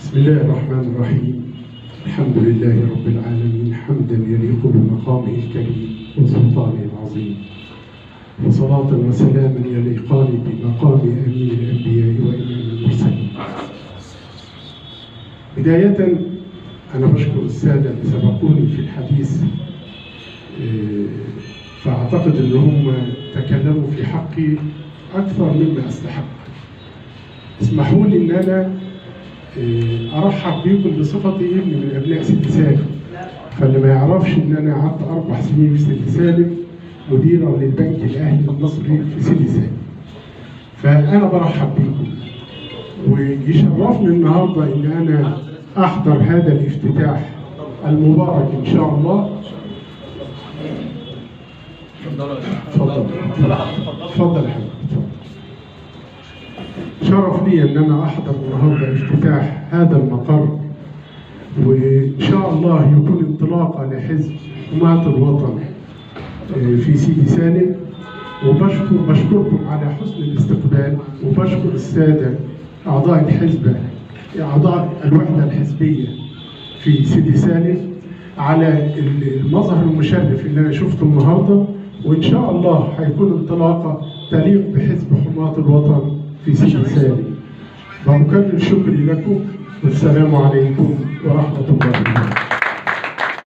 بسم الله الرحمن الرحيم. الحمد لله رب العالمين، حمدا يليق بمقامه الكريم وسلطانه العظيم، وصلاة وسلاما يليقان بمقام أمين الأنبياء وإمام المرسلين. بداية أنا بشكر السادة اللي سبقوني في الحديث، فأعتقد أن هم تكلموا في حقي أكثر مما أستحق. اسمحوا لي أن أنا أرحب بيكم بصفتي ابن من أبناء سيدي سالم. فاللي ما يعرفش إن أنا قعدت 4 سنين في سيدي سالم مديرا للبنك الأهلي المصري في سيدي سالم. فأنا برحب بيكم، ويشرفني النهارده إن أنا أحضر هذا الافتتاح المبارك إن شاء الله. اتفضل اتفضل يا حبيبي. شرف لي ان انا احضر النهارده افتتاح هذا المقر، وان شاء الله يكون انطلاقة لحزب حماة الوطن في سيدي سالم. وبشكركم على حسن الاستقبال، وبشكر السادة اعضاء الحزب، اعضاء الوحدة الحزبية في سيدي سالم على المظهر المشرف اللي انا شفته النهارده، وان شاء الله هيكون انطلاقة تليق بحزب حماة الوطن في سيدي سالم. بكرر شكري لكم، والسلام عليكم ورحمة الله وبركاته.